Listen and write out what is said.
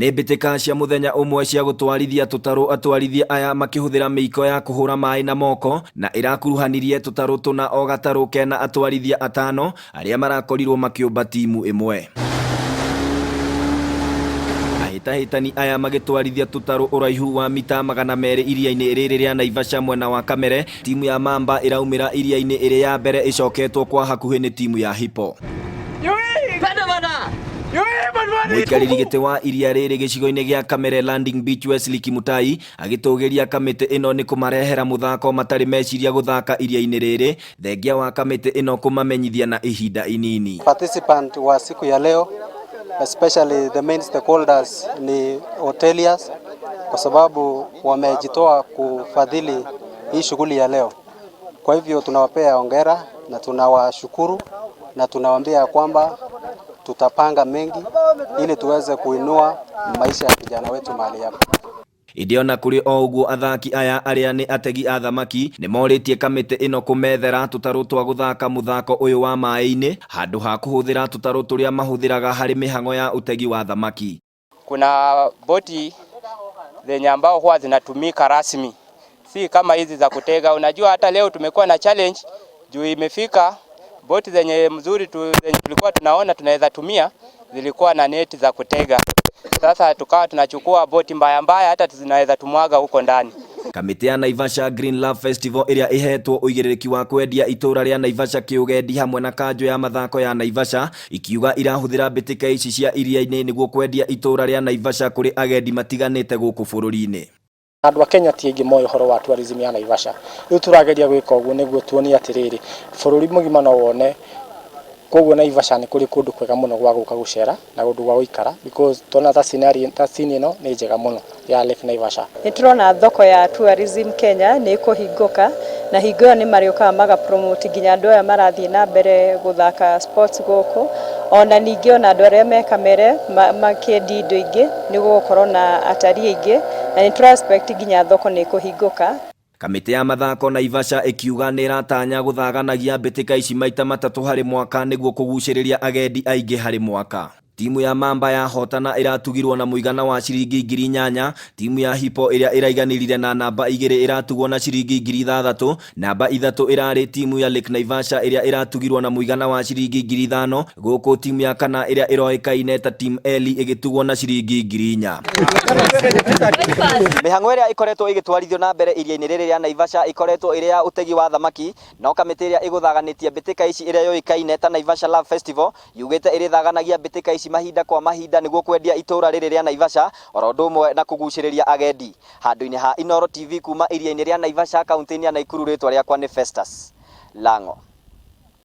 Nĩ mbĩtĩka cia mũthenya ũmwe cia gũtwarithia tũtarũ atwarithia aya makĩhũthĩra mĩiko ya kũhũra maĩ na moko na ĩrakuruhanirie tũtarũ tũna o gatarũ kena atwarithia atano arĩa marakorirwo makĩũmba timu ĩmwe. Ahĩtahĩtani aya magĩtwarithia tũtarũ ũraihu wa mita 200 iria-inĩ rĩrĩ rĩa Naivasha mwena wa Kamere. Timu ya Mamba ĩraumĩra iria-inĩ ĩrĩ ya mbere ĩcoketwo kwa hakuhĩ nĩ timu ya Hippo. Mũikarĩri gĩtĩ wa iria rĩrĩ gĩcigo-inĩ gĩa Kamere Landing Beach Wesley Kimutai agĩtũgĩria kamĩtĩ ĩno nĩ kũmarehera mũthako matarĩ meciria gũthaka iria-inĩ rĩrĩ thengia wa kamĩtĩ ĩno kũmamenyithia na ihinda inini. Participant wa siku ya leo especially the main stakeholders ni hoteliers kwa sababu wamejitoa kufadhili hii shughuli ya leo. Kwa hivyo tunawapea hongera na tunawashukuru na tunawaambia kwamba tutapanga mengi ili tuweze kuinua maisha ya vijana wetu mahali hapa. Ĩndĩ ona kũrĩ o ũguo athaki aya arĩa nĩ ategi a thamaki nĩ morĩtie kamĩtĩ ĩno kũmethera tũtarũ twa gũthaka mũthako ũyũ wa maĩ-inĩ handũ ha kũhũthĩra tũtarũ tũrĩa mahũthĩraga harĩ mĩhang'o ya ũtegi wa thamaki. Kuna boti zenye ambao huwa zinatumika rasmi, si kama hizi za kutega. Unajua hata leo tumekuwa na challenge juu imefika boti zenye mzuri tu, zenye tulikuwa tunaona tunaweza tumia zilikuwa na neti za kutega. Sasa tukawa tunachukua boti mbaya mbaya hata zinaweza tumwaga huko ndani. Kamĩtĩ ya Naivasha Green Love Festival ĩrĩa ĩhetwo ũigĩrĩrĩki wa kwendia itũra rĩa Naivasha kĩũgendi hamwe na kanjũ ya mathako ya Naivasha ikiuga irahũthĩra mbĩtĩka ici cia iria-inĩ nĩguo kwendia itũra rĩa Naivasha kũrĩ agendi matiganĩte gũkũ bũrũri-inĩ. Andũ a Kenya ti aingĩ moĩ ũhoro wa tourism ya Naivasha. Rĩu tũrageria gwĩka ũguo nĩguo tuonie atĩrĩrĩ, bũrũri mũgima no wone koguo Naivasha nĩ kũrĩ kũndũ kwega mũno gwa gũka gũcera na kũndũ gwa gũikara because tuona ta scenery ta scene ĩno nĩ njega mũno ya Lake Naivasha. Nĩ tũrona thoko ya tourism Kenya nĩ ĩkũhingũka na hingo ĩyo nĩ marĩũkaga maga promote nginya andũ aya marathiĩ na mbere gũthaka sports gũkũ, ona ningĩ ona andũ arĩa me Kamere makĩendia indo ingĩ nĩ gũgũkorwo na atarii aingĩ na nĩ tũra expect nginya thoko nĩ ĩkũhingũka. Kamĩtĩ ya mathako Naivasha ĩkiuga nĩ ĩratanya gũthaganagia mbĩtĩka ici maita matatũ harĩ mwaka nĩguo kũgucĩrĩria agendi aingĩ harĩ mwaka. Timu ya Mamba yahotana ĩratugirwo na mũigana wa ciringi 8,000, timu ya Hippo ĩrĩa ĩraiganĩrire na namba 2 ĩratugwo na ciringi 6,000, namba 3 ĩrarĩ timu ya Lake Naivasha ĩrĩa ĩratugirwo na mũigana wa ciringi 5,000, gũkũ timu ya kana ĩrĩa ĩroĩkaine ta Team Eli ĩgĩtugwo na ciringi 4,000. Mĩhang'o ĩrĩa ĩkoretwo ĩgĩtwarithio na mbere iria-inĩ rĩrĩ rĩa Naivasha ĩkoretwo ĩrĩ ya ũtegi wa thamaki, no kamĩtĩ ĩrĩa ĩgũthaganĩtie mbĩtĩka ici ĩrĩa yũĩkaine ta Naivasha Love Festival yugĩte ĩrĩthaganagia mbĩtĩka ici mahinda kwa mahinda nĩguo kwendia itũra rĩrĩ rĩa Naivasha oro ũndũ ũmwe na kũgucĩrĩria agendi. Handũ-inĩ ha Inooro TV kuma iria-inĩ rĩa Naivasha kaunti-inĩ ya Nakuru rĩtwa rĩakwa nĩ Festus Lango.